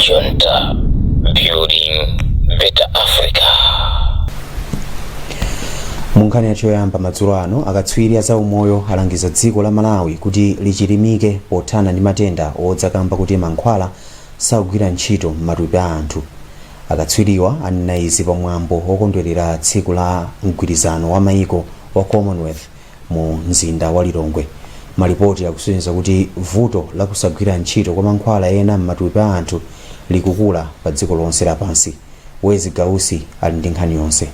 Junta, building better Africa. Mu nkhani yathu yoyamba madzulo ano, akatswiri a zaumoyo alangiza dziko la Malawi kuti lichilimike pothana ndi matenda odza kamba kuti mankhwala sakugwira ntchito m'matupi a anthu. Akatswiriwa anena izi pa mwambo wokondwerera tsiku la mgwirizano wa maiko wa Commonwealth mu mzinda wa Lilongwe. Malipoti akusonyeza kuti vuto la kusagwira ntchito kwa mankhwala ena m'matupi a anthu likukula pa dziko lonse lapansi. Wezi Gausi ali ndi nkhani yonse.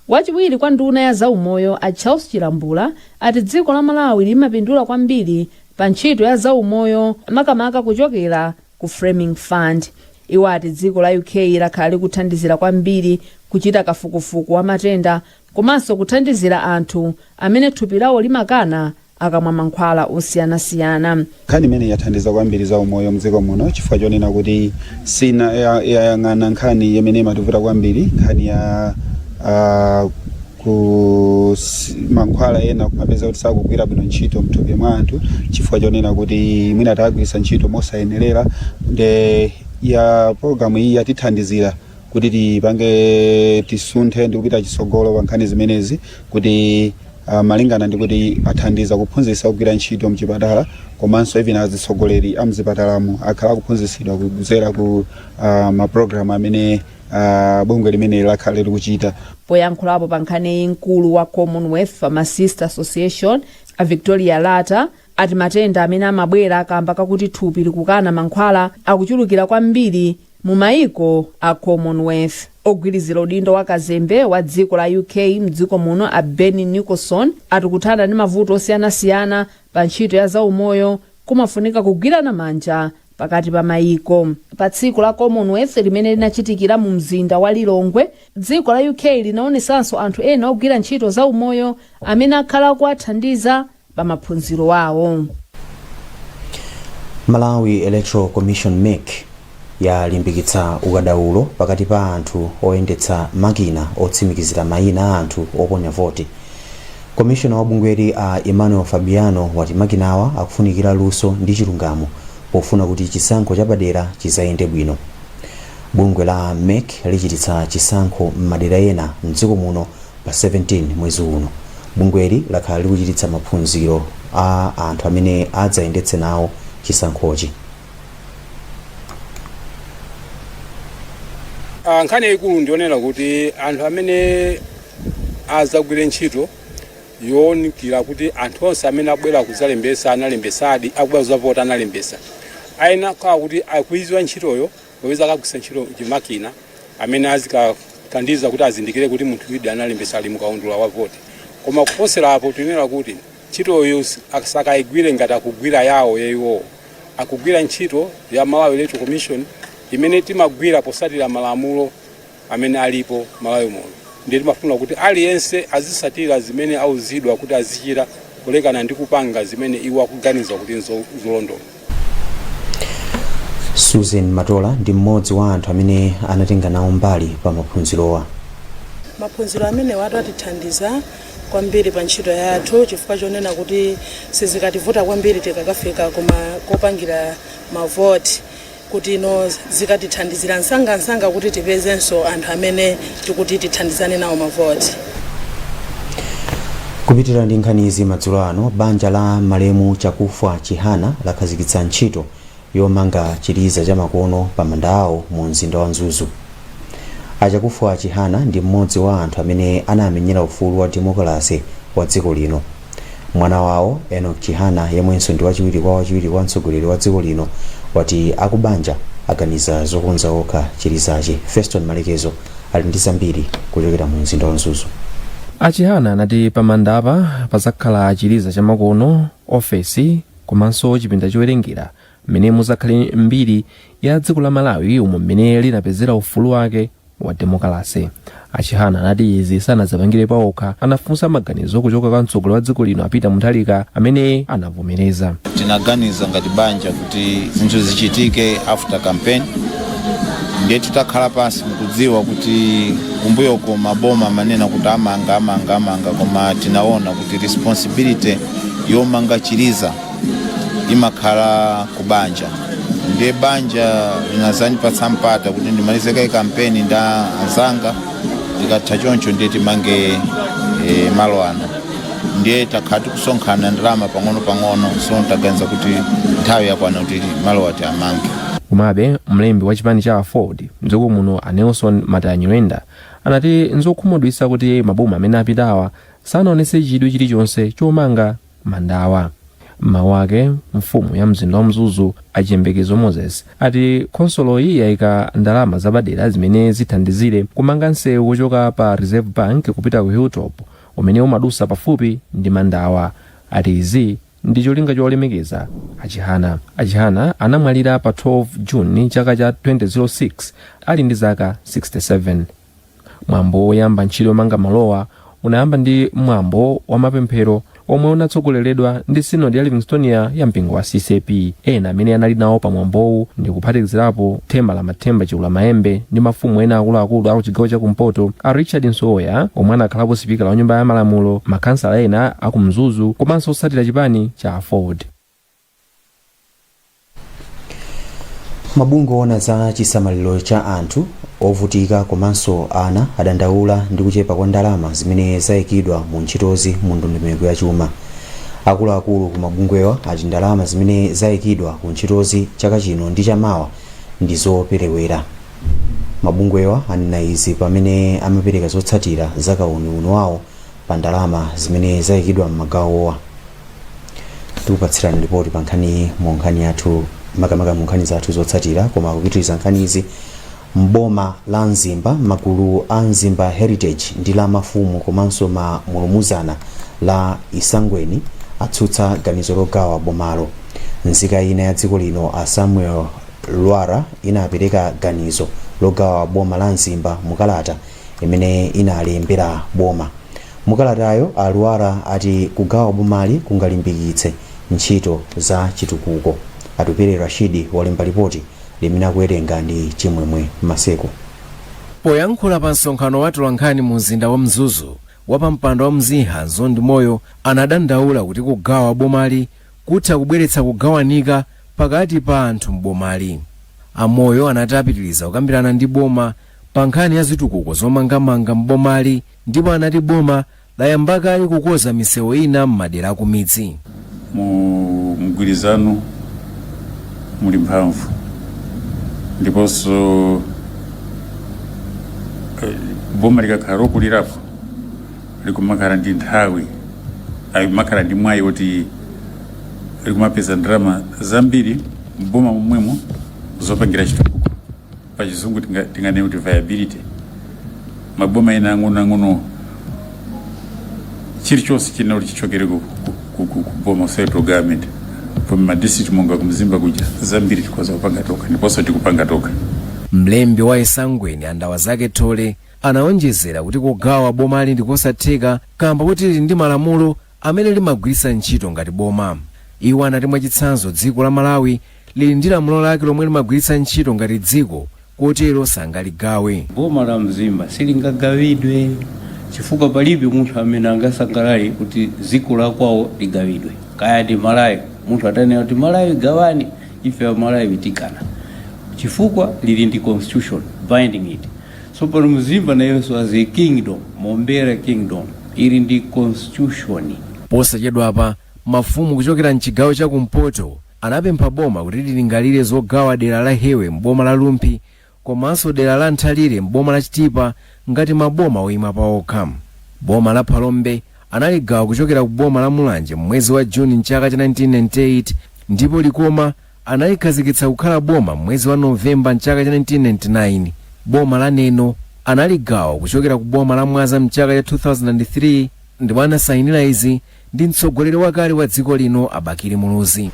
Wachiwiri kwa nduna ya zaumoyo a Charles Chilambula ati dziko la Malawi limapindula kwambiri pa ntchito ya zaumoyo, makamaka kuchokera ku Fleming Fund. Iwo ati dziko la UK lakhala likuthandizira kwambiri kuchita kafukufuku wa matenda komanso kuthandizira anthu amene thupi lawo limakana akamwa mankhwala osiyanasiyana. Nkhani imene yathandiza kwambiri za umoyo mdziko muno, chifukwa chonena kuti sina yayang'ana nkhani imene imativuta kwambiri, nkhani ya ku mankhwala ena kumapeza kuti sakugwira bwino ntchito mthupi mwa anthu chifukwa chonena kuti mwina tagwiritsa ntchito mosayenerera. Nde ya pologalamu iyi yatithandizira kuti tipange, tisunthe ndi kupita chitsogolo pa nkhani zimenezi, kuti malingana ndi kuti athandiza kuphunzitsa kugwira ntchito mchipatala, komanso even azitsogoleri a mzipatalamo akhala akuphunzitsidwa kudzera ku mapulogalamu amene bungwe limene lakhala likuchita. Poyankhulapo pa nkhaniyi, mkulu wa Commonwealth Pharmacist Association a Victoria Lata ati matenda amene amabwera kamba kakuti thupi likukana mankhwala akuchulukira kwambiri mu mayiko a Commonwealth. Ogwirizira udindo wa kazembe wa dziko la UK mdziko muno a Ben Nicholson ati kuthana ndi mavuto osiyanasiyana pa ntchito ya zaumoyo kumafunika kugwirana manja pakati pa mayiko. Pa tsiku la Commonwealth limene linachitikira mu mzinda wa Lilongwe, dziko la UK linaonesanso anthu ena ogwira ntchito zaumoyo amene akhala akuwathandiza pa maphunziro awo. Malawi Electoral Commission, MEC, yalimbikitsa ukadaulo pakati pa anthu oyendetsa makina otsimikizira mayina a anthu oponya voti. Komishona wa bungweli a Emmanuel Fabiano wati makinawa akufunikira luso ndi chilungamo pofuna kuti chisankho chapadera chizayende bwino. Bungwe la MEC lichititsa chisankho m'madera ena mdziko muno pa 17 mwezi uno. Bungweli lakhala likuchititsa maphunziro a anthu amene adzayendetse nawo chisankhochi. Nkhani yayikulu ndionera kuti anthu amene azagwire ntchito yowunikira kuti anthu onse amene abwera kudzalembesa analembesadi, akubwera kudzavota analembesa, ayenera kukhala kuti akuidziwa ntchitoyo, popeza akagwiritsa ntchito chimakina amene azikathandiza kuti azindikire kuti munthu uyudi analembesa, ali mukaundula wa voti. Koma kuposera apo, tinena kuti ntchitoyo asakayigwire ngati akugwira yawo yeyiwowo, akugwira ntchito ya Malawi Electoral Commission imene timagwira posatira malamulo amene alipo Malawi muno. Ndiye timafuna kuti aliyense azisatira zimene auzidwa kuti azichita, kulekana ndi kupanga zimene iwo akuganiza kuti nzolondola. Susan Matola ndi mmodzi wa anthu amene anatenga nawo mbali pa maphunzirowa. Maphunziro amenewa atithandiza kwambiri pa ntchito yathu, chifukwa chonena kuti sizikativuta kwambiri tikakafika kuma kopangira mavoti, kuti ino zikatithandizira msangamsanga kuti tipezenso anthu amene tikuti tithandizane nawo mavoti. Kupitira ndi nkhanizi madzulo ano, banja la malemu Chakufwa Chihana lakhazikitsa ntchito yomanga chiliza chamakono pa manda awo mu mzinda wa Mzuzu. A Chakufwa Chihana ndi mmodzi wa anthu amene anamenyera ufulu wa demokrasi wa dziko lino. Mwana wawo Enoch Chihana, yemwenso ndi wachiwiri kwa mtsogoleri wa dziko lino, wati akubanja aganiza zokonza okha chilizachi. Feston Malekezo ali ndi zambiri kuchokera mu mzinda wa Mzuzu. A Chihana anati pamandapa pazakhala chiliza chamakono, ofesi komanso chipinda chowerengera, mmene muzakhale mbiri ya dziko la Malawi umo mmene linapezera ufulu wake wa demokrasi. A Chihana anati izi sanadzapangire paokha, anafunsa maganizo kuchoka kwa mtsogoleri wa dziko lino a Peter Mutharika amene anavomereza. Tinaganiza ngati banja kuti zinthu zichitike after campaign. Ndiye titakhala pansi, mukudziwa kuti kumbuyoko maboma amanena kuti amanga, amanga, amanga, koma tinaona kuti responsibility yomanga chiliza imakhala kubanja. Ndiye banja linazandipatsa mpata kuti ndimalize kaye kampeni nda anzanga, tikatha choncho ndiye timange malo ano. Ndiye takhala tikusonkhana ndalama pang'ono pang'ono, so taganiza kuti nthawi yakwana kuti malo ati amange. Komabe mlembi wa chipani cha AFORD mdziko muno, a Nelson Matanyurenda, anati nzokhumudwitsa kuti maboma amene apitawa sanaonetse chidwi chilichonse chomanga mandawa. Mawu ake, mfumu ya mzinda wa Mzuzu, Achiyembekezo Moses, ati khonsoloyi yayika ndalama zapadera zimene zithandizire kumanga msewu kuchoka pa Reserve Bank kupita ku Hilltop umene umadusa pafupi ndi mandawa. Ati izi ndi cholinga cholemekeza Achihana. Achihana anamwalira pa 12 Juni chaka cha 2006 ali ndi zaka 67. Mwambo woyamba ntchito yomanga malowa unayamba ndi mwambo wa mapemphero omwe unatsogoleredwa ndi sinodi ya Livingstonia ya mpingo wa CCAP. Ena amene anali nawo pa mwambowu ndi kuphatikizirapo Themba la Mathemba Chiula Maembe ndi mafumu ena akuluakulu aku chigawo chakumpoto, a Richard Nsoya omwe anakhalapo sipikala wa nyumba ya malamulo, makhansala ena aku Mzuzu komanso otsatira chipani cha AFORD. Mabungwe oona za chisamaliro cha anthu ovutika komanso ana adandaula ndi kuchepa kwa ndalama zimene zayikidwa mu ntchitozi mu ndondomeko ya chuma. Akuluakulu ku mabungwewa ati ndalama zimene zayikidwa ku ntchitozi chaka chino ndi chamawa ndi zoperewera. Mabungwewa anena izi pamene amapereka zotsatira za kauniuni wawo pa ndalama zimene zayikidwa m'magawowa. Tikupatsirani ripoti pa nkhaniyi mu nkhani yathu, makamaka mu nkhani zathu zotsatira. Koma kupitiriza nkhanizi, mboma la Mzimba, magulu a Mzimba Heritage ndi la mafumu komanso ma mulumuzana la Isangweni atsutsa ganizo logawa bomalo. Nzika ina ya dziko lino, a Samuel Lwara, inapereka ganizo logawa boma la Mzimba mukalata imene inalembera boma. Mukalatayo, a Lwara ati kugawa bomali kungalimbikitse ntchito za chitukuko. Atupele Rashidi walemba lipoti limene akuwerenga ndi Chimwemwe Maseko. Poyankhula pa msonkhano wa atolankhani mu mzinda wa Mzuzu, wapampando wa Mziha Nzondi Moyo anadandaula kuti kugawa bomali kutha kubweretsa kugawanika pakati pa anthu m'bomali. A Moyo anati apitiriza kukambirana ndi boma pa nkhani ya zitukuko zomangamanga m'bomali ndipo anati boma layamba kale kukoza misewu ina m'madera akumidzi. Mu mgwirizano muli mphamvu, ndiponso boma likakhala lokulirapo likumakhala ndi nthawi, limakhala ndi mwayi woti likumapeza ndalama zambiri mboma momwemo zopangira chitukuko. Pa Chizungu tinganene kuti viability. Maboma ena ang'onoang'ono, chilichonse china kuti chichokere ku boma, central government. Koma madistrict monga kumzimba kuja, zambiri tikhoza kupanga tokha, ndiponso tikupanga tokha. Mlembi wa Isangweni, Andawa Zake Thole, anaonjezera kuti kugawa bomali ndikosatheka kamba kuti lili ndi malamulo amene limagwiritsa ntchito ngati boma. Iwo anati mwachitsanzo, dziko la Malawi lili ndi lamulo lake lomwe limagwiritsa ntchito ngati dziko, kotero sangaligawe. Boma la Mzimba silingagawidwe chifukwa palibe munthu amene angasangalale kuti dziko la kwawo ligawidwe. Kaya ndi Malawi, munthu atanena kuti Malawi gawani, ife a Malawi tikana chifukwa lili ndi constitution binding it. So pano Mzimba nayonso as a kingdom, Mombera Kingdom, ili ndi constitution. Posachedwapa, mafumu kuchokera mchigawo cha kumpoto anapempha boma kuti lilingalire zogawa dera la Hewe m'boma la Rumphi komanso dera la Nthalire m'boma la Chitipa ngati maboma oyima paokha. Boma la Phalombe analigawa kuchokera ku boma la Mulanje m'mwezi wa Juni mchaka cha 1998, ndipo Likoma analikhazikitsa kukhala boma m'mwezi wa Novemba mchaka cha 1999. Boma la Neno analigawa kuchokera ku boma la Mwanza mchaka cha 2003, ndipo anasayinira izi ndi mtsogoleri wakale wa dziko lino, a Bakili Muluzi.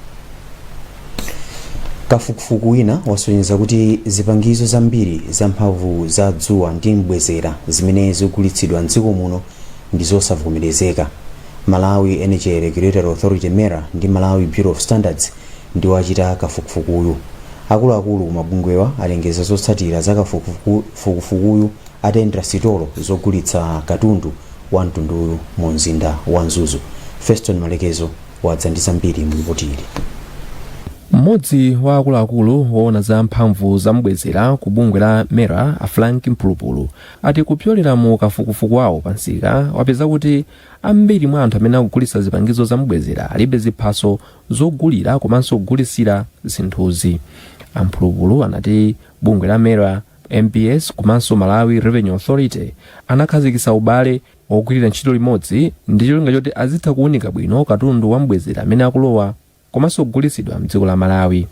Kafukufuku wina wasonyeza kuti zipangizo zambiri za mphamvu za dzuwa ndi mbwezera zimene zikugulitsidwa mdziko muno ndi zosavomerezeka. Malawi Energy Regulatory Authority, MERA, ndi Malawi Bureau of Standards ndiwo achita kafukufukuyu. Akuluakulu ku mabungwewa alengeza zotsatira za kafukufukuyu atayendera sitolo zogulitsa katundu wa mtunduyu mu mzinda wa Mzuzu. Feston Malekezo wadza ndi zambiri mu lipoti ili. Mmodzi wa akuluakulu woona za mphamvu zamubwezera ku bungwe la MERA, a Frank Mphulupulu, ati kupyolera mu kafukufuku wawo pansika wapeza kuti ambiri mwa anthu amene akugulitsa zipangizo zamubwezera alibe ziphaso zogulira komanso kugulisira zinthuzi. Amphulupulu anati bungwe la MERA, MBS komanso Malawi Revenue Authority anakhazikitsa ubale wogwirira ntchito limodzi ndi cholinga choti azitha kuwunika bwino katundu wambwezera amene akulowa komanso kugulitsidwa mdziko la Malawi.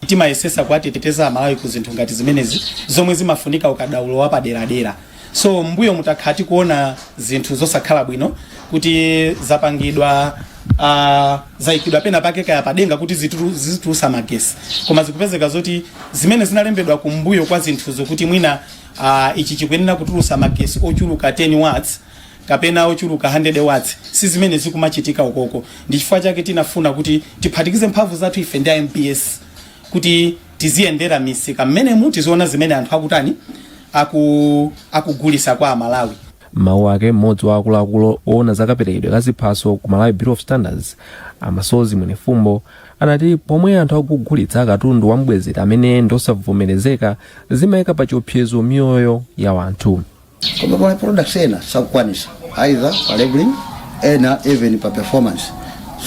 Timayesesa kuwateteza Amalawi ku zinthu ngati zimenezi zomwe zimafunika ukadaulo wapaderadera. So mbuyo mutakhala tikuona zinthu zosakhala bwino kuti zapangidwa, zayikidwa pena pake kaya padenga kuti zitulusa magesi, koma zikupezeka zoti zimene zinalembedwa kumbuyo kwa zinthuzo kuti mwina ichi chikuyenera kutulusa magesi ochuluka 10 watts kapena ochuluka 100 watts, si zimene zikumachitika ukoko. Ndi chifukwa chake tinafuna kuti tiphatikize mphamvu zathu ife ndi MBS kuti tiziyendera misika mmenemu, tiziona zimene anthu akutani, akugulisa kwa Amalawi. Mawu ake, mmodzi wa akuluakulu oona zakaperekedwe ka ziphaso ku Malawi Bureau of Standards, Amasozi Mwenefumbo, anati pomwe anthu akugulitsa katundu wambwezera amene ndosavomerezeka, zimayika pa chiopsezo miyoyo ya wanthu. Koma pali products ena sakukwanisa either pa labeling, ena even pa performance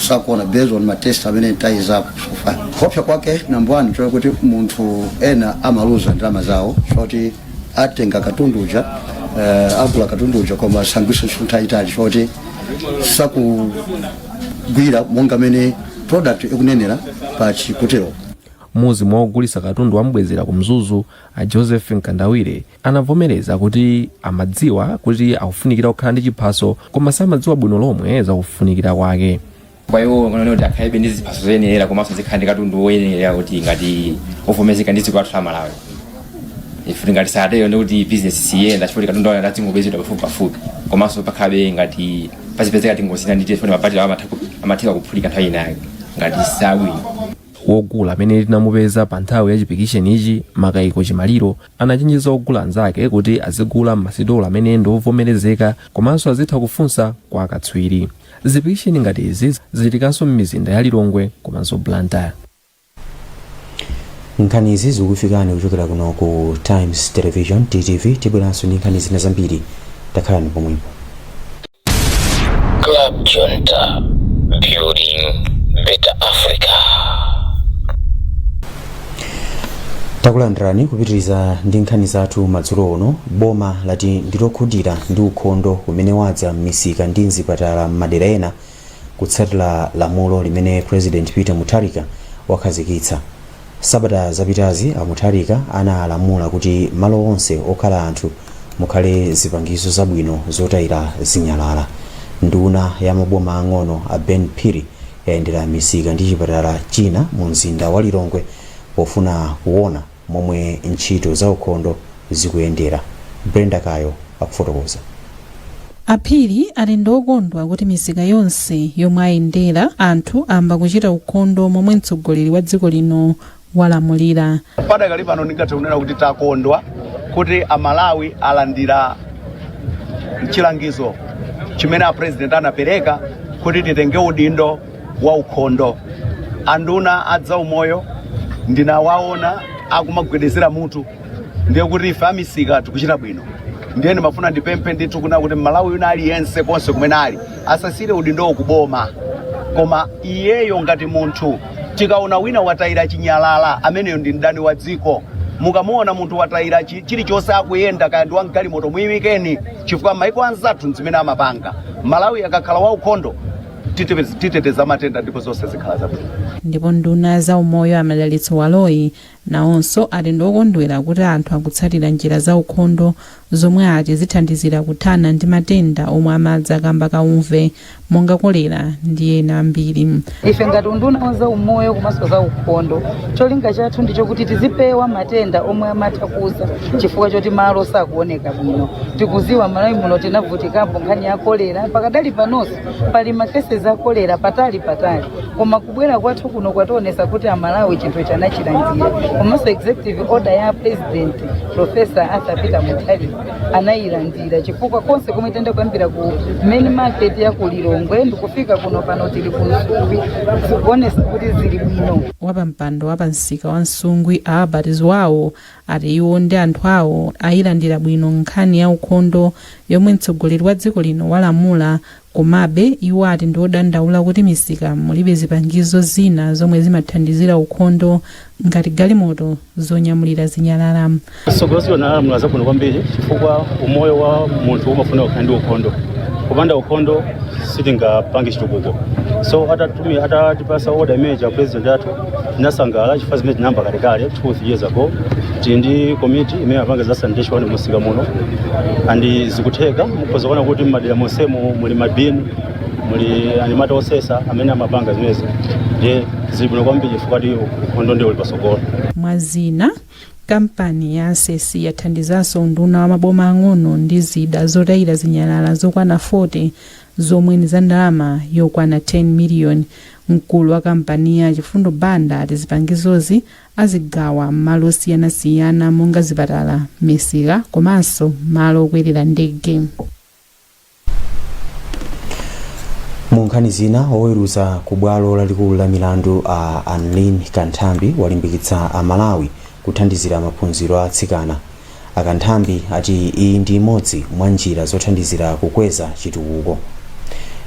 sakuona based on ma test amene tayizapo so far. Kuopsa kwake, number one, choye kuti munthu ena amaluza ndalama zawo, choti atenga katundu uja, agula katundu uja koma sangwisa ntchito nthawi itali, choti sakugwira monga mene product ikunenera pa chikutero. Mmodzi mwa ogulitsa katundu wambwezera ku Mzuzu, a Joseph Mkandawire, anavomereza kuti amadziwa kuti akufunikira kukhala ndi chiphaso koma samadziwa bwino lomwe zakufunikira kwake. Kwa iwo ngono kuti akhalibe ndi ziphaso zoyenera komanso zikhale ndi katundu woyenera kuti ngati ovomerezeka ndi dziko lathu la Malawi. Ife ngati satero ndi kuti business siyenda, chifukwa katundu wawo adzingopezedwa pafupi pafupi, komanso pakhalabe ngati pazipezeka tingozina ndi telefoni, mabatiri awo amatheka kuphulika nthawi inayo ngati sabwino. Wogula amene tinamupeza pa nthawi ya chipikisheni ichi, Makayiko Chimaliro, anachenjeza ogula anzake kuti azigula m'masitolo amene ndi ovomerezeka komanso azitha kufunsa kwa akatswiri. Zipikisheni ngati izi zichitikanso m'mizinda ya Lilongwe komanso Blantyre. Nkhani izi zikufikani kuchokera kuno ku Times Television, TTV. Tibweranso ndi nkhani zina zambiri, takhalani pomwepo. Club Junta, building better Africa. Takulandirani kupitiriza ndi nkhani zathu madzulo uno. Boma lati ndilokhutira ndi ukhondo umene wadza m'misika ndi mzipatala m'madera ena kutsatira lamulo limene President Peter Mutharika wakhazikitsa. Sabata zapitazi, a Mutharika analamula kuti malo onse okhala anthu mukhale zipangizo zabwino zotayira zinyalala. Nduna ya maboma ang'ono a Ben Phiri yayendera misika ndi chipatala china mu mzinda wa Lilongwe pofuna kuona momwe ntchito za ukhondo zikuyendera. Brenda Kayo akufotokoza. A Phiri ati ndiokondwa kuti misika yonse yomwe ayendera anthu ayamba kuchita ukhondo momwe mtsogoleri wa dziko lino walamulira. Padakali pano ndingathe kunena kuti takondwa kuti Amalawi alandira chilangizo chimene a president anapereka kuti titenge udindo wa ukhondo. Anduna a zaumoyo ndinawaona akumagwedezera mutu, ndiye kuti ife amisika tikuchita bwino. Ndiye ndimafuna ndipemphe ndithu kuna kuti Mmalawi wina aliyense konse kumene ali asasiyire udindowo kuboma, koma iyeyo ngati munthu. Tikaona wina watayira chinyalala, ameneyo ndi mdani wa dziko. Mukamuona munthu watayira chilichonse akuyenda, kaya ndi wamgalimoto, muyimikeni, chifukwa maiko anzathu nzimene amapanga. Malawi akakhala waukhondo, titeteza matenda ndipo zonse zikhala zabwino. Ndipo nduna za umoyo a Madalitso Baloyi nawonso ati ndiokondwera kuti anthu akutsatira njira za ukhondo zomwe ati zithandizira kuthana ndi matenda omwe amadza kamba ka umve monga kolera ndi ena ambiri. Ife ngati unduna wa za umoyo komanso za ukhondo, cholinga chathu ndichokuti tizipewa matenda omwe amatha kuza chifukwa choti malo sakuoneka bwino. Tikuziwa Malawi muno tinavutikapo nkhani ya kolera, pakadali panonso pali ma cases a kolera patali patali, koma kubwera kwathu kuno kwationesa kuti Amalawi chinthu chanachilandira. Komanso executive order ya President Professor Arthur Peter Mutharika anayilandira, chifukwa konse komwe tiyenda, kuyambira ku main market ya ku Lilongwe ndikufika kuno, pano tili ku Nsungwi, zikuonesa kuti zili bwino. Wapampando wa pamsika wa Nsungwi, a Albert Zwawo, ati iwo ndi anthu awo ayilandira bwino nkhani ya ukhondo yomwe mtsogoleri wa dziko lino walamula. Komabe iwo ati ndi odandaula kuti misika mulibe zipangizo zina zomwe zimathandizira ukhondo ngati galimoto zonyamulira zinyalala. Mtsogoleri analamula zabwino kwambiri, chifukwa umoyo wa munthu umafuna kukhala ndi ukhondo. Kupanda ukhondo sitingapange chitukuko. So atatipasa order imene ya president athu, tinasangalala, chifukwa zimene tinayamba kalekale 2 years ago. Tili ndi komiti imene apanga za sanitation musika muno and zikutheka. Mukhoza kuona kuti mmadera monsemu muli mabini, muli anyamata osesa amene amapanga zimenezi. Ndiye zili bwino kwambiri chifukwa ti ukhondo ndiwo uli patsogolo. Mwazina, kampani ya Ansesi yathandizanso unduna wa maboma ang'ono ndi zida zotayira zinyalala zokwana 40 zomwe ndi za ndalama yokwana 10 miliyoni. Mkulu wa kampani ya Chifundo Banda ati zipangizozi azigawa m'malo osiyanasiyana monga zipatala, misika komanso malo okwerera ndege. Mu nkhani zina, oweruza ku bwalo lalikulu la milandu a Anlin Kanthambi walimbikitsa Amalawi kuthandizira maphunziro a atsikana. A Kanthambi ati iyi ndi imodzi mwa njira zothandizira kukweza chitukuko.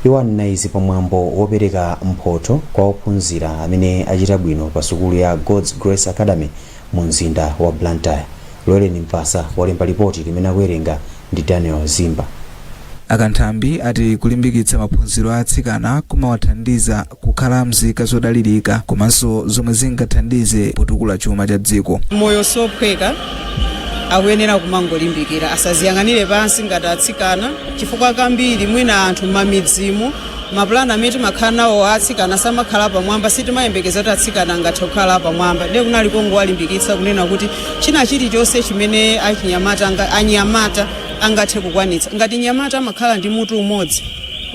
Iwo anena izi pa mwambo wopereka mphotho kwa ophunzira amene achita bwino pa sukulu ya God's Grace Academy mu mzinda wa Blantyre. Lowereni Mpasa walemba lipoti limene akuwerenga ndi Daniel Zimba. A Kanthambi ati kulimbikitsa maphunziro a atsikana kumawathandiza kukhala mzika zodalirika komanso zomwe zingathandize potukula chuma cha dziko. Moyo sophweka, akuyenera kumangolimbikira, asaziyang'anire pansi ngati atsikana, chifukwa kambiri mwina anthu m'mamidzimu mapulani amene timakhala nawo atsikana samakhala pamwamba. Sitimayembekeza kuti atsikana angathe kukhala pamwamba. Ndiye kunali kongowalimbikitsa kunena kuti china chilichonse chimene achinyamata anyamata angathe kukwanitsa, ngati nyamata amakhala ndi mutu umodzi,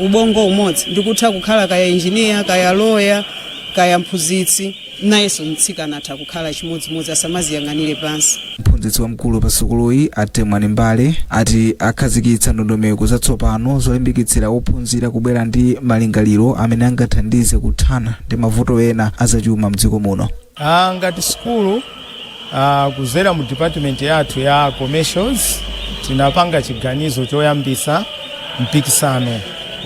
ubongo umodzi, ndikutha kukhala kaya injiniya, kaya loya, kaya mphunzitsi, nayenso mtsikana atha kukhala chimodzimodzi, asamaziyang'anire pansi. Mphunzitsi wamkulu pa sukuluyi, a Temwani Mbale, ati akhazikitsa ndondomeko zatsopano zolimbikitsira ophunzira kubwera ndi malingaliro amene angathandize kuthana ndi mavuto ena azachuma mdziko muno. Ngati sukulu, kuzera mu department yathu ya commercials, tinapanga chiganizo choyambisa mpikisano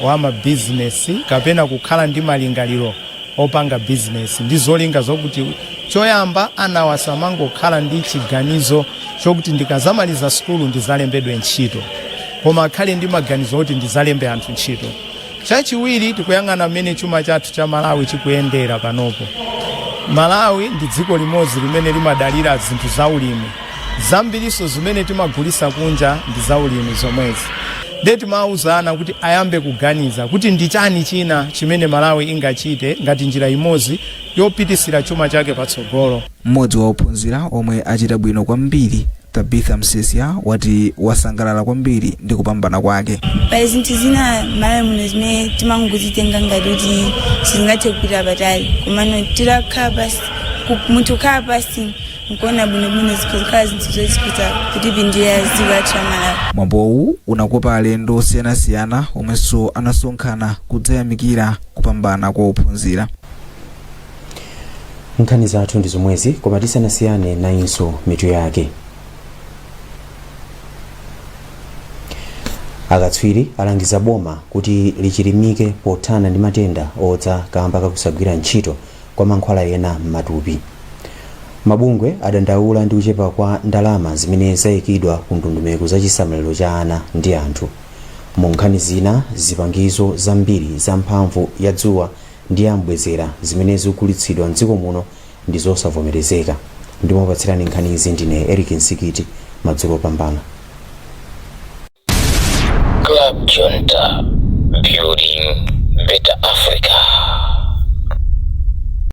wa mabizinesi kapena kukhala ndi malingaliro opanga bizinesi, ndi zolinga zokuti choyamba anawa asamangokhala ndi chiganizo chokuti ndikazamaliza sukulu ndizalembedwe ntchito, koma akhale ndi maganizo oti ndizalembe anthu ntchito. Chachiwiri, tikuyang'ana mmene chuma chathu cha Malawi chikuyendera panopo. Malawi ndi dziko limodzi limene limadalira zinthu zaulimi. Zambiriso zimene timagulisa kunja ndi zaulimi zomwezi. Ndiye timawauza ana kuti ayambe kuganiza kuti ndi chani china chimene Malawi ingachite ngati njira imodzi yopitisira chuma chake patsogolo. Mmodzi wa ophunzira omwe achita bwino kwambiri, Tabitha Msisya, wati wasangalala kwambiri ndi kupambana kwake. Pali zinthu zina Malawi muno zimene timangozitenga ngati kuti sizingathe kupita patali, komano titakhala pasi, munthu kukhala pasi nkuona bwinobwino, zikhala zinthu zozipita kutipindulira dziko lathu la Malawi. Mwambowu unakopa alendo osiyanasiyana omwenso anasonkhana kudzayamikira kupambana kwa ophunzira. Nkhani zathu ndi zomwezi, koma tisanasiyane, nayinso mitu yake. Akatswiri alangiza boma kuti lichilimike pothana ndi matenda odza kamba kakusagwira ntchito kwa mankhwala ena m'matupi. Mabungwe adandaula ndi kuchepa kwa ndalama zimene zayikidwa ku ndondomeko za chisamaliro cha ana ndi anthu. Mu nkhani zina, zipangizo zambiri za mphamvu ya dzuwa ndi ya mbwezera zimene zikugulitsidwa mdziko muno ndi zosavomerezeka. Ndimakupatsirani nkhanizi ndine Eric Msikiti. Madzulo opambana. Club Junta, building better Africa.